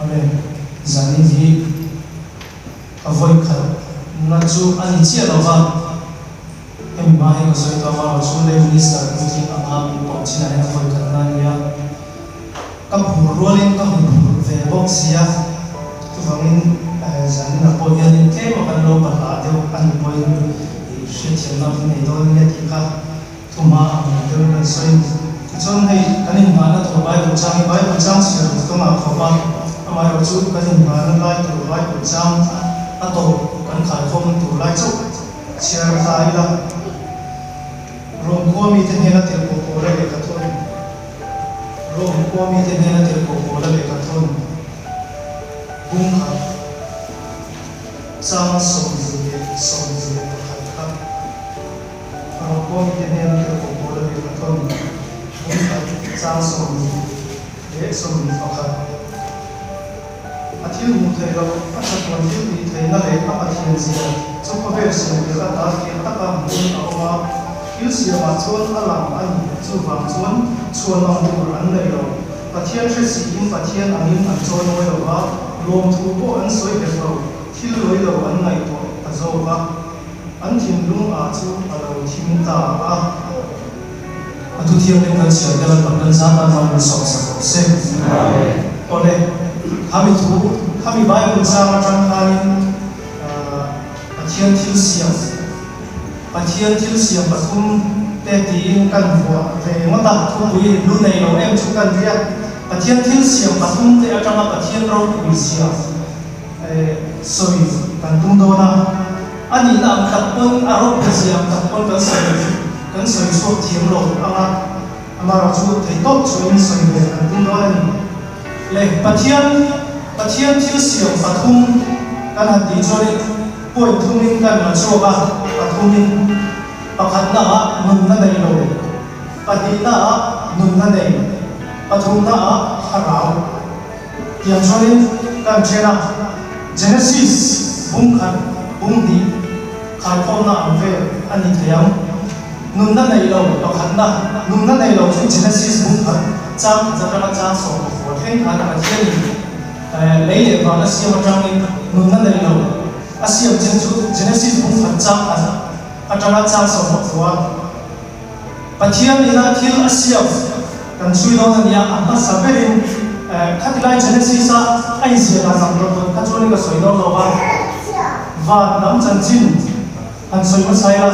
Amen. Zanin hi ka vawikhat na chu a ni chiah lo va, hemi hma hi ka sawi tawh a, amaherawhchu chu lei minister puitling anga min pawm chinah hian a vawikhat na a ni a, ka phur rualin ka hmu phur ve bawk si a, chuvangin zaninah pawh hianin tlem a kan lo bahlah deuh a nih pawhin i hriatthiamna min nei dawn ania tih kha Thuma ang lo deuh kan sawi. Tichuan hei kan inhmahna tur Bible chang hi Bible chang chhiar tur ka ngah khawp a, amaherawhchu kan inhmahna lai tur Bible chang a tawp kan khaikhawmna tur lai chauh chhiar ta ila. Rom khua mite hnena tirhkoh Paula lehkha thawn Rom khua mite hnena tirhkoh Paula lehkha thawn bung khat chang 21 kha. Rawngkaw mite hnena tirhkoh pawl a lehkha thawn bung khat chang 21. A thil hmuh theih loh, a chatuan thil tih theihna leh a Pathian zia chu khawvel siam tirh ata fiah taka hmuhin a awm a, thil siamah chuan a lang a ni. Chuvang chuan chhuanawm tur an nei lo. Pathian hre siin Pathian angin an chawi mawi lo va, lawmthu pawh an sawi hek lo, thil lawi lo an ngaihtuah ta zawk a. An thinlung ah chu a lo thim ta a. A thuthianghlim kan chhiar te lalpan kan zat tan mal min sawm sak rawh se. Awle, khami thu, khami Bible chang atang khanin Pathian thil siam, Pathian thil siam pathum te tiin kan vuah ve ngawt a, thupui lu nei lo em chu kan tia. Pathian thil siam pathum te atanga Pathian ropui zia Sawi kan tum dawn a, a nihna ang tak pawn a ropui zia ang tak pawn kan sawi kan sawi chhuak thiam lo ang a, amaherawh chu theihtawp chhuahin sawi ve kan tum dawn a ni. Le Pathian Pathian thil siam pathum kan han tih chuanin point thumin kan la chhuak a, pathumin pakhatna ah nunna nei lo, pahnihna ah nunna nei, pathumna ah thlarau. Tiang chuanin kan then a, Genesis bung khat bung hnih khaikhawmna ang vel a ni thei ang. Nunna nei lo pakhatna, nunna nei lo chu Genesis bung khat chang khat atanga chang 14 thleng khan Pathianin lei leh van a siam atangin nunna nei lo a siam chin chu Genesis bung khat chang khat atanga chang 14. Pathian ina thil a siam kan chhui dawn a nia, a hmasa berin khati lai Genesis a a inziah dan ang dawt dawt kha chuanin ka sawi dawn lo va, van lam chanchin han sawi hmasa ila,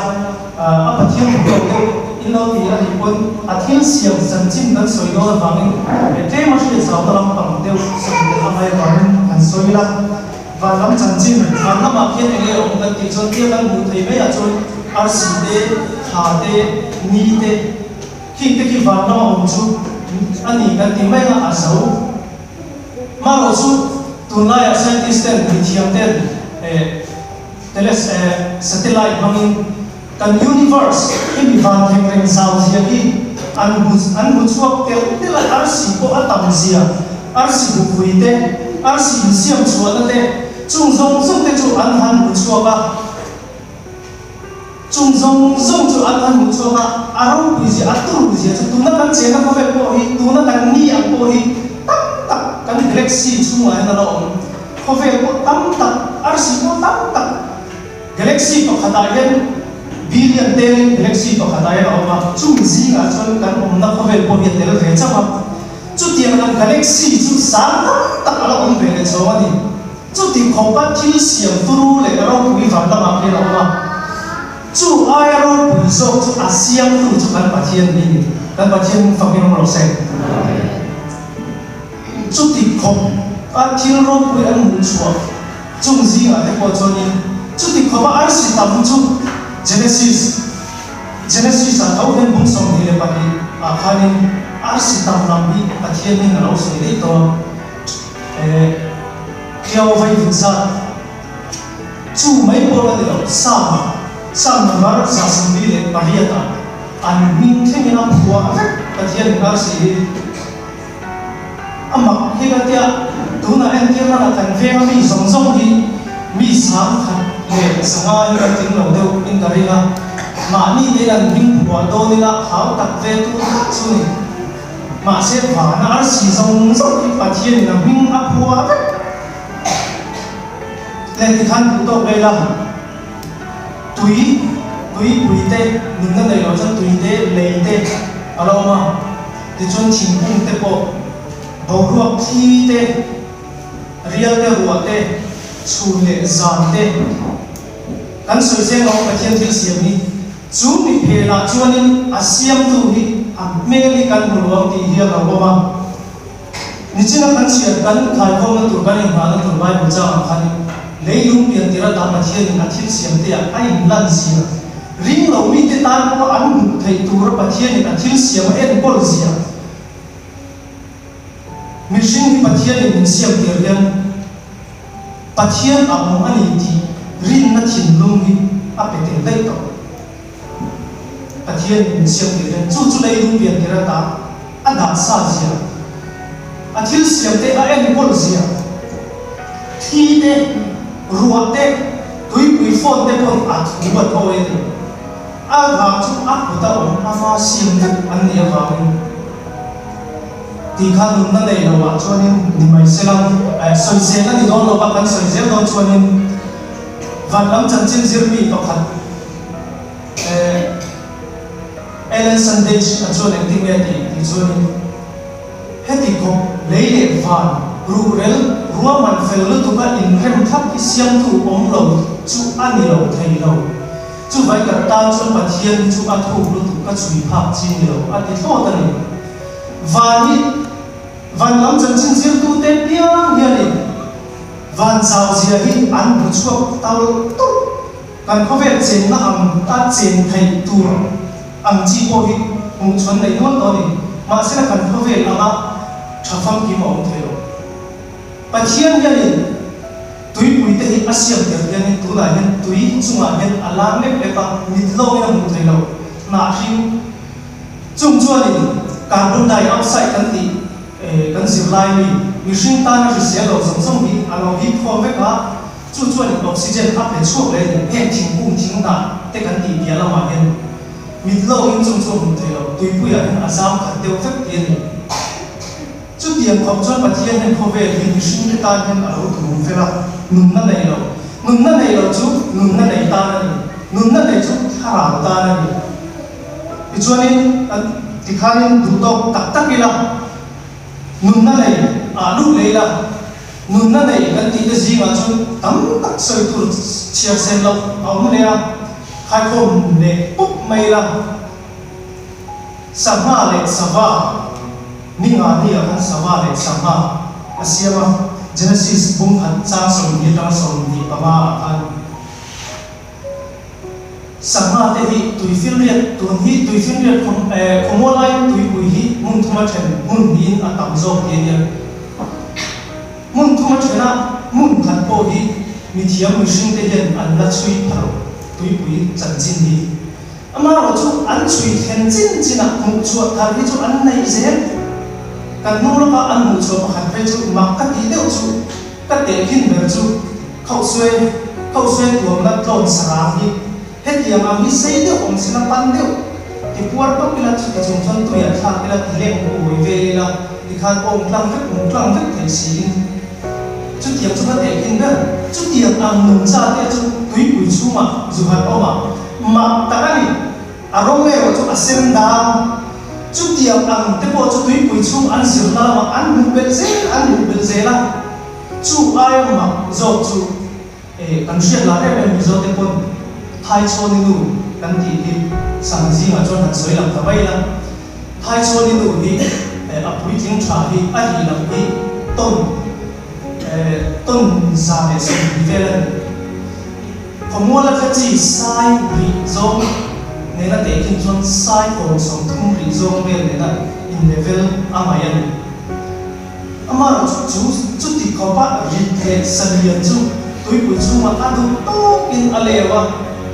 a Pathian thu lo deuh in lo ti a nih pawn a thil siam chanchin kan sawi dawn avangin tlem a hriat zauhna lampang deuh sawi belh a ngai avangin han sawi ila. Van lam chanchin, van lamah khian eng nge awm kan tih chuan tia kan hmuh thei maiah chuan arsi te, thla te, ni te, khing te khi van lama awm chu a ni kan ti mai anga a zo. Marawh chu tunlaiah scientist ten, mithiam ten eh teles eh satellite hmangin kan universe hemi van thleng reng zau zia hi an hmu an hmu chhuak telh telh a, arsi pawh a tam zia, arsi bupui te, arsi insiam chhuahna te, chung zawng zawng te chu an han hmu chhuak a, chung zawng zawng chu an han hmu chhuak a, a ropui zia, a turu zia chu tuna kan chenna khawvel pawh hi, tuna kan ni ang pawh hi tam tak kan galaxy chhungah hian a la awm, khawvel pawh tam tak, arsi pawh tam tak. Galaxy pakhatah hian billion telin galaxy pakhatah hian a awm a, chung zingah chuan kan awmna khawvel pawh hi a tel ve chauh a. Chutiang ang galaxy chu sang tam tak a la awm ve leh chhawng a ni. Chuti khawpa thil siam turu leh ropui van lamah hian a awm a. Chu aia ropui zawk chu a siamtu chu kan Pathian hi a ni. Kan Pathian fakin awm rawh se. Chuti khawpa thil ropui an hmuh chhuah chung zingah te pawh chuanin chuti khawpa arsi tam chu Genesis Genesis ah tho hian bung 22 ah khanin arsi tam lam hi Pathian in a lo sawi daih tawh a, eh Khiau vai vin zat chu mai pawh la ni lo Psalm ah Psalm number 148 ah an hming thlengin a phuah vek Pathian in arsi hi. A mak hi ka tia, tunah entir nana kan venga mi zawng zawng hi mi 105 hi kan tling lo deuh in ka ring a, mahni te hian hming phuah dawn ila hau tak ve tur chu ni. Mahse vana arsi zawng zawng hi Pathianin a hming a phuah vek. Le tikhan duh tawk leh la, tui, tuipui te, nunna nei lo chuan tui te, lei te a lo awm a, tichuan thingkung te pawh, boruak thli te, rial te, ruah te, chhun leh zan te, kan sawi zeng lo Pathian thil siam hi, chu mi phelah chuanin a siamtu hi a hmel hi kan hmu lo ang tih hi a lo awm a. Nichina kan chhiat kan thlaikhawmna tur kan inghahna tur Bible changah khanin leilung pian tir atan Pathianin a thil siamteah a inlan zia, ring lo mite tan pawha an hmuh theih tura Pathianin a thil siam a enkawl zia, mihring hi Pathianin min siam tir hian Pathian a awm a ni tih rinna thinlung hi a pe tel daih tawh. Pathianin min siam tir hian chu chu leilung pian tir ata a dah sa zia, a thil siam te a enkawl zia, thli te, ruah te, tuipui fawn te pawn a thu a thawi a ni. A vang chu a kut a awm ama siam vek an nih avangin tih kha nunna nei lo ah chuanin ni mai se lang, sawi zel a ni dawn lo va, kan sawi zel dawn chuanin van lam chanchin zirmi pakhat, Ellen Sandage a chuan engtin nge tih tih chuanin heti khawp lei leh van ruhrel ruahman fel lutuka inrem thlap hi siamtu awm lo chu a ni lo thei lo. Chuvai ka tan chuan Pathian hi chu a thuk lutuk ka chhui phak chi ni lo a ti thlawt a ni. Van hi van lam chanchin zirtute piang hianin van zau zia hi an hmu chhuak tal tawp. Kan khawvel chenna ang a chen theih tur ang chi pawh hi hmuh chhuan nei nual tawh a ni. Mahsela kan khawvel anga tha famkim a awm thei lo. Pathian hianin tuipui te hi a siam tel hianin tunah hian tui chungah hian a lar lek lek a, mit lawngin a hmuh thei lo. Hnah hring chung chuanin carbon dioxide kan tih kan zirlai mi mihring tana hrisel lo zawng zawng hi a lo hip khawm vek a. Chu chuan oxygen a pe chhuak leh a ni. Heng thingkung thing hnah te kan tih piah lamah hian mit lawngin chung chu a hmuh theih loh. Tuipuiah hian a zam khat deuh vek tih a ni. Chutiang khawp chuan Pathian hian khawvel hi mihringte tan hian a lo tum fel a, nunna nei lo. Nunna nei lo chu nunna nei tan a ni. Nunna nei chu thlarau tan a ni. Tichuanin tikhanin duhtawk tak tak ila. Nunna nei ah lut leh ila, nunna nei kan tih te zingah chuan tam tak sawi tur chhiar sen loh a awm leh a, khaikhawm leh pup mai ila, sangha leh sava, ni nga ni ah khan sava leh sangha a siam a, Genesis bung khat chang 20 atanga 25 ah khan. Sangha te hi tuifinriat tun hi tuifinriat khawmual laiin tuipui hi hmun thuma then hmun hnihin a tam zawk tih a nia. Hmun thuma thena hmun khat pawh hi mithiam mihring te hian an la chhui pha lo tuipui chanchin hi. Amaherawh chu an chhui thlen chin chinah hmuhchhuah thar hi chu an nei zel. Kan hnung lawka an hmuhchhuah pakhat phei chu mak ka tih deuh chu ka tehkhin ber chu. Khauhsuai, Khauhsuai tuamna tlawn sarang hi hetiang ang hi sei deuh awm sela pan deuh ti puar tawp ila chuti chung chuan tuiah thlak ila ti leng ui vel ila tikhan awm tlang vek hmu tlang vek thei siin chutiang chu ka tehkhin ber. Chutiang ang nungcha te chu tuipui chhungah zu han awm a, mak tak a ni. A rawng erawh chu a sen dang. Chutiang ang te pawh chu tuipui chhung an zirna lamah an hmuh belh zel an hmuh belh zel a. Chu aia mak zawk chu eh kan hriat lah em em Mizo te pawn Thaichhawni nu kan tih hi sangha zingah chuan han sawi lang ta mai ila. Thaichhawni nu hi eh a puitling tha hi a rih loh hi tawn eh tawn 120 vel a ni. Khawmual a tla chi sai rih zawng nena tehkhin chuan sai tawn 30 rih zawng vel nena in level a ngaih a ni. Amaherawh chu chu chuti khawpa rit leh salian chu tuipui chhungah a duh tawkin a leu a,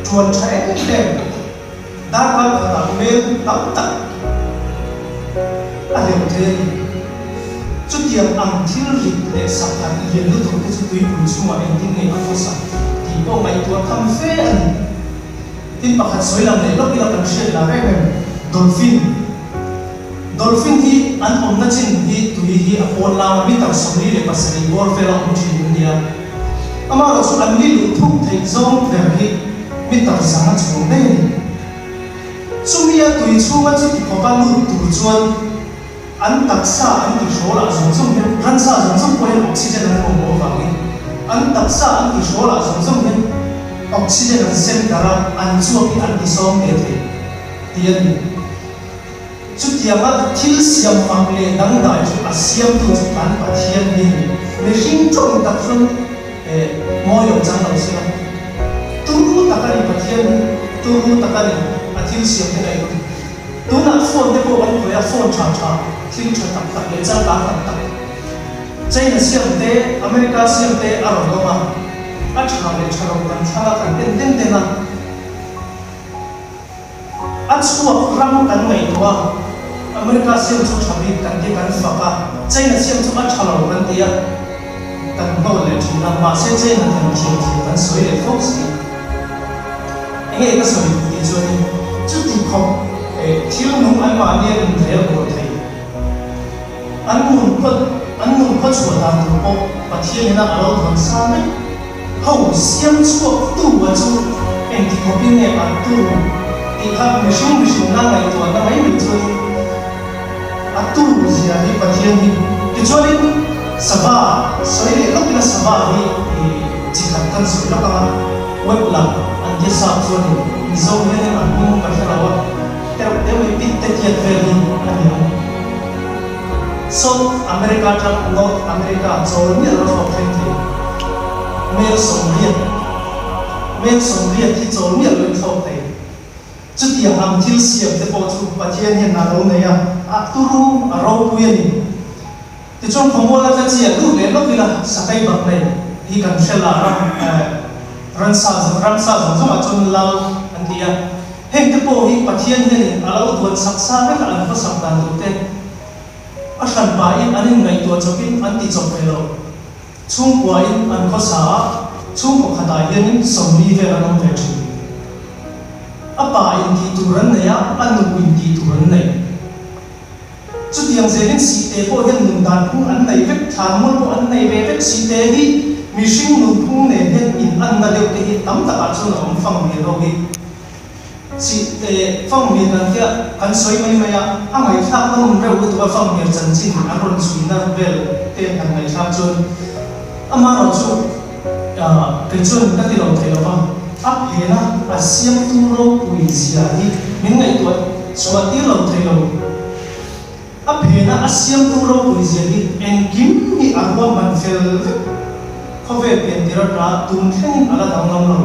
ṭuan ṭha em em darkar pakhatah mel tam tak a leu thei a ni. Chutiang ang thil rit leh sakhat lian lutuk te chu tuipui chhungah engtin nge a khawsak tih pawh ngaihtuah tham fe a ni. Tin pakhat sawi lang leh lawk ila kan hriat lar em em, dolphin. Dolphin hi an awmna chin hi tui hi a pawn lang a, meter 47 bawr vel a awm thin an nia. Amaherawh chu an ni luh thuk theih zawng ber hi meter 100 chuang daih a ni. Chumia tui chhunga chuti khawpa lut tur chuan an taksa an tihrawl ah zawng zawng hian ransa zawng zawng pawh hian oxygen an mamawh avangin an taksa an tihrawl ah zawng zawng hian oxygen an sem darh a, an chuak hi an tisawm ve thei tih a ni. Chutianga thil siam mak leh dangdai chu a siamtu chu kan Pathian hi a ni. Mihring tawng tak chuan mawi lo chang lo sela, turu tak a ni Pathian hi, turu tak a ni a thil siam te ngaihtuah. Tunah phone te pawh kan khawih a, phone tha tha, thil tha tak tak leh changkang tak tak China siam te, America siam te a rawn awm a, a tha leh tha lo kan thlang a, kan en den den a. A chhuak ram kan ngaihtuah a, America siam chu tha bik kan ti kan fak a, China siam chu a tha lo kan ti a, kan hnawl leh thin a, mahse China kan thiam thiam kan sawi leh fo si. Enge ka sawi duh tih chuanin chuti khawp thil nung anmahni a inrel bawl thei. An nun khaw an nun khaw chhuah dan tur pawh Pathian ina a lo duan sa vek. Ho siam chhuak tu a chu engti khawpin nge an tur tih kha mihring mihrinna ngaihtuahna mai mai chuanin a tur zia hi Pathian hi tichuanin sava sawi leh lawk ila sava hi chi khat kan sawi lawk anga web lam an tia sap chuanin Mizo hianin an hming ka hre lo a. Tereuh deuh hi pit te tiat vel hi a ni ang. South America atang North America chawl miah lo thlawk thleng thei. Mel 80, Mel 80 hi chawl miah loin thlawk thei. Chutiang ang thil siam te pawh chu Pathian hian a lo nei a, a turu, a ropui a ni. Tichuan khawmual atla chiah lut leh lawk ila sakei bak nei hi kan hre lar a, ransa ramsa zawng zawngah chuan lal an ti a. Heng te pawh hi Pathian hianin a lo duan sak sa vek a an khawsak dan tur te a hran pahin an inngaihtuah chawpin an ti chawp ve lo. Chhungkuain an khawsa a, chhungkaw khatah hianin 40 vel an awm ve thin. A pa in tih tur an nei a, a nu in tih tur an nei. Chutiang zelin sihte pawh hian nun dan phung an nei vek, thlanmual pawh an nei ve vek. Sihte hi mihring nun phung nen hian in anna deuh te hi tam takah chuan a awm fang hmel ho hi. Sihte fang hmel kan tia kan sawi mai mai a, a ngaihthlak nawm reuh lutuk a fang hmel chanchin an rawn chhuina vel te han ngaihthlak chuan amaherawhchu kei chuan ka ti lo thei lo va, a phena a siamtu ropui zia hi min ngaihtuah chhuah tir lo thei lo. A phena a siamtu ropui zia hi engkim hi a ruahman fel vek. Khawvel piantir ata tun thlengin a la danglam lo.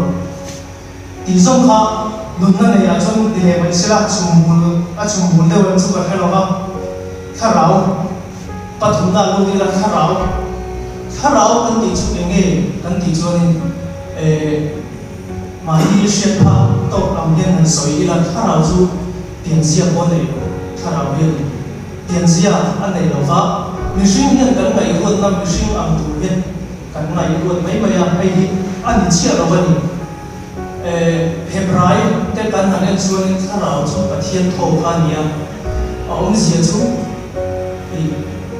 Tih zawng kha nunna neiah chuan ti leh mai sela chhumbul a chhumbul deuh em chu ka hre lo va, thlarau pathumna a lut ila thlarau thlarau kan tih chu eng nge kan tih chuanin eh mahni hriat phak tawk ang hian han sawi ila thlarau chu pianzia pawh a nei lo thlarau hian pianzia a nei lo va mihring hian kan ngaihruatna mihring ang tur hian Kan ngaihruat mai mai a, hei hi a ni chiah lo a ni. Hebrai te kan han en chuanin thlarau chu Pathian thaw kha a ni a, a awmzia chu ih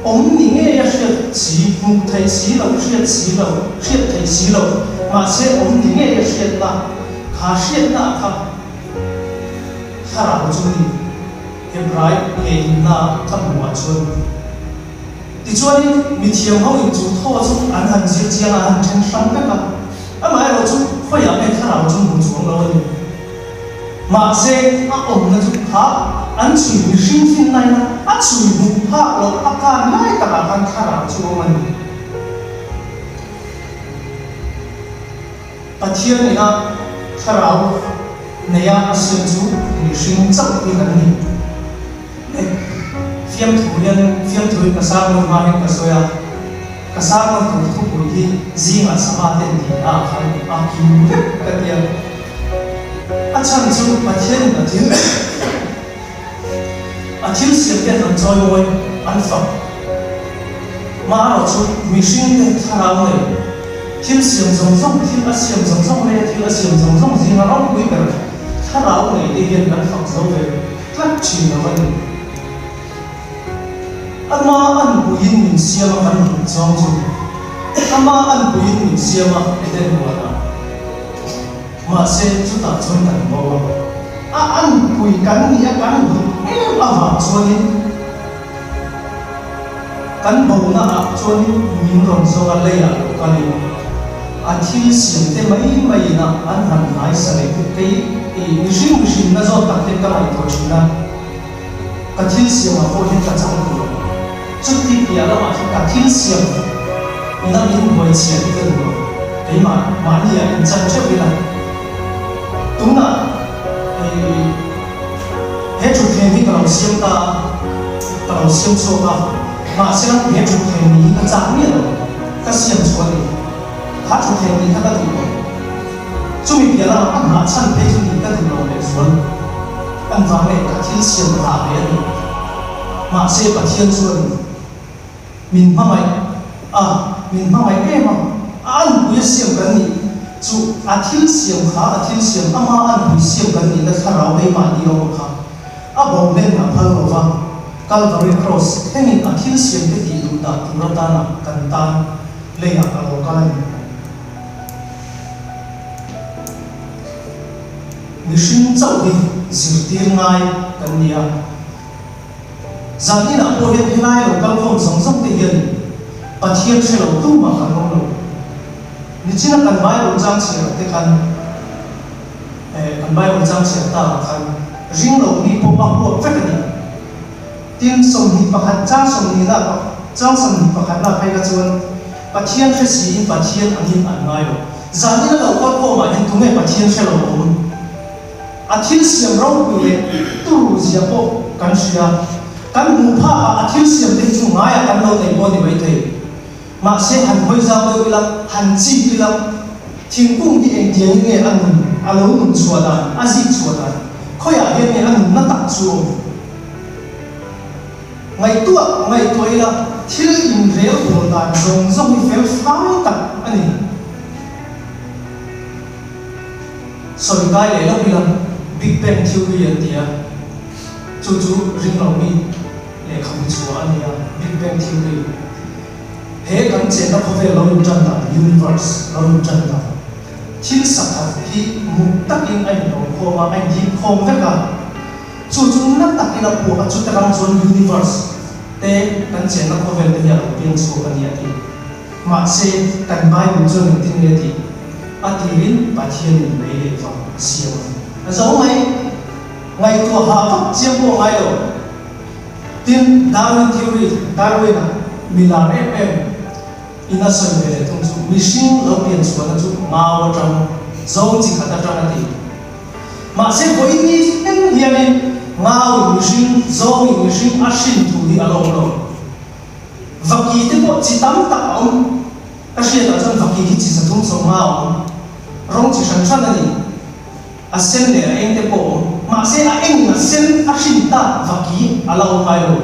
awm ni ngei a hriat si, hmuh theih si lo, hriat si lo, hriat theih si lo, mahse awm ni ngei a hriatna, kha hriatna ah kha thlarau chu ni. Hebrai lehlinna ka hmuh ah chuan. Tichuanin, mithiam ho in chu thaw chu an han zir chiang a, an han then hrang vek a. Amaherawh chu khawiah nge thlarau chu hmu chuang lo a ni. Mahse, a awmna chu kha an chhui mihring fin laina a chhui hmuh phak loh a kan lai takah khan thlarau chu awm a ni. Pathian ina thlarau neia a siam chu mihring chauh hi kan ni. E, fiamthu hian fiamthu hi ka sermon hma hian ka sawi a, ka sermon tur thupui hi zingah sava ten tih ah khan a kim vek ka ti a. A chhan chu Pathianin a thil a thil siam te an chawimawi, an fak. Maherawh chu mihring te thlarau nei thil siam zawng zawng, thil a siam zawng zawng leh thil a siam zawng zawng zinga ropui ber thlarau nei te hian kan fak zo ve. Tlat thin lo a ni. Ama anpuiin min siam a kan hmuh zawng chu Ama anpuiin min siam a Eden huanah. Mahse chutah chuan kan bo a. A anpui kan nih a kan hlut em avang chuanin kan bona ah chuanin min rawn zawng a leiah lo kalin a thil siam te mai mai ina an han nghaisa leh te kei i mihring mihrinna zawt tak hian ka ngaihtuah thin a. Ka thil siamah pawh hian ka chang duh lo. Chuti piah lamah chuan ka thil siam ina min buai chhiah hi ka duh lo. Keimah mahniah inchan theuh ila. Tunah ih he thutthleng hi ka lo siam ta a, ka lo siam chhuak a, mahse he thutthleng ni hi ka chak miah lo. Ka siam chhuah a ni. Kha thutthleng ni kha ka duh lo. Chumi piah lamah ka nghah chhan phei chu nih ka duh lo lehzual. An vang leh ka thil siam rah ve a ni. Mahse Pathian chuan min hmangaih a, min hmangaih em a, a anpui a siam kan nih chu a thil siam kha a thil siam ama anpui siam kan nihna thlarau keimahni a awm kha a bo hlen a phal lo va, Kalvari Kraws thlengin a thil siam te tih duh dah tur atana kan tan leiah a lo kal a ni. Mihring chauh hi zirtir ngai kan ni a. Zan inah pawh hian helai lo kalkhawm zawng zawng te hian Pathian hre lo tumah kan awm lo. Nichina kan Bible chang chhiarah te khan eh kan Bible chang chhiar ta ah khan ring lo mi pawh a huap vek a ni. Tin, 21 chang sawmhnihna chang 21 phei kha chuan Pathian hre siin Pathian angin an ngai lo. Zanin a lo kal khawmah hian tunge Pathian hre lo awm? A thil siam ropui leh turu zia pawh kan hria. Kan hmuh phakah a thil siam te hi chu ngaiah kan lo nei pawh a ni maithei. Mahse han hawi zau deuh ila, han chip ila, thingkung hi engtiangin nge a nun, a lo nun chhuah dan, a zik chhuah dan, khawiah hian nge a nunna tak chu awm? Ngaihtuah ngaihtuah ila, thil inrel bawl dan zawng zawng hi fel fai tak a ni. Sawi kai leh lawk ila, Big Bang Theory an ti a, chu chu ring lo mi lehkhabu chhuah a ni a, Big Bang Theory. He kan chenna khawvel lo intan dan, universe lo intan dan, thil sakhat hi muk takin a inhlawm khawm a, a inhip khawm vek a. Chu chu na takin a puak a, chute rang chuan universe te kan chenna khawvel te hi a lo piang chhuak a ni a ti. Mahse, kan Bible chuan engtin nge a tih? A tirin Pathianin lei leh vang a siam a ni. A zo mai. Ngaihtuah hah vak chiang pawh a ngai lo. Tin, Darwin theory, Darwin-a mi lar em em, In a sawi ve leh thung chu mihring lo pian chhuahna chu ngau atang, zawng chi khat atang a ti. Mahse vawiin ni thleng hianin ngauin mihring, zawngin mihring a hrin thu hi a lo awm lo. Vaki te pawh chi tam tak a awm. Ka hriatah chuan vaki hi chi 350 a awm. Rawng chi hran hran a ni. A sen leh a eng te pawh awm. Mahse a engin a sen a hrin tak vaki a la awm ngai lo.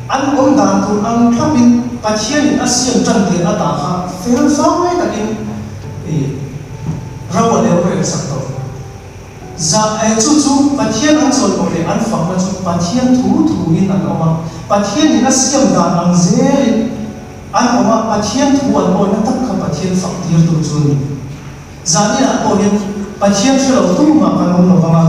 An awm dan tur ang thlapin Pathianin a siam tan tir ata kha fel fai takin i ro a leu reng sak tawh. Za eh chu chu Pathian an chawimawi leh an fakna chu Pathian thu thuin an awm a, Pathianin a siam dan ang zelin an awm a, Pathian thu an awihna tak kha Pathian fak tirtu chu a ni. Zaninah pawh hian Pathian hre lo tumah kan awm lo vang a,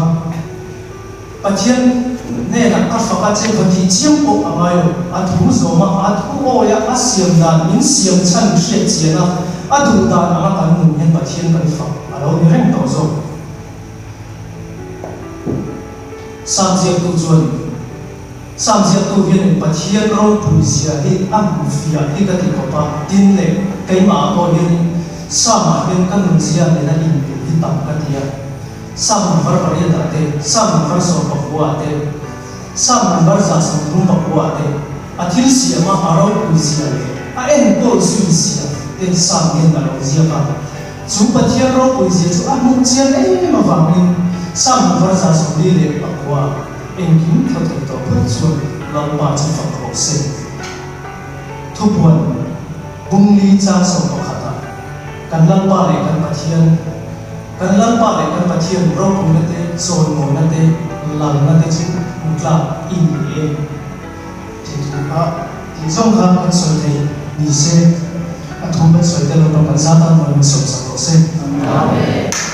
Pathian hnenah ka fak a che va tih chiang pawh a ngai lo. A thu zawm a, a thu awi a, a siam dan min siam chhan hriat chian a, a duh dan anga kan nun hian Pathian kan fak a lo ni reng tawh zawk. Sam ziaktu chuan. Sam ziaktu hianin Pathian ropui zia hi a hmu fiah hi ka ti khawp a, tin leh keimahah pawh hianin Sam-ah hian ka nunzia nena inmil hi tam ka ti a. Sam number pariatah te, Sam number 14-ah te, Sam number 139-ah te a thil siama a ropui zia leh a enkawl zui zia te Sam hian a lo ziak a. Chu Pathian ropui zia chu a hmuh chian em avangin Sam number 49-ah Engkim tha thei tawh phawt chuan Lalpa chu fak rawh se. Thupuan Bungli chang 11 ah kan Lalpa leh kan Pathian, kan Lalpa leh kan Pathian ropuina te, chawimawina te, lalna te chu hmu tlak i ni e tih thu a. kha tih zawng kha kan sawi theih ni se, a thu kan sawi te lo pa kan zat a, Malsawmsak rawh se. Amen.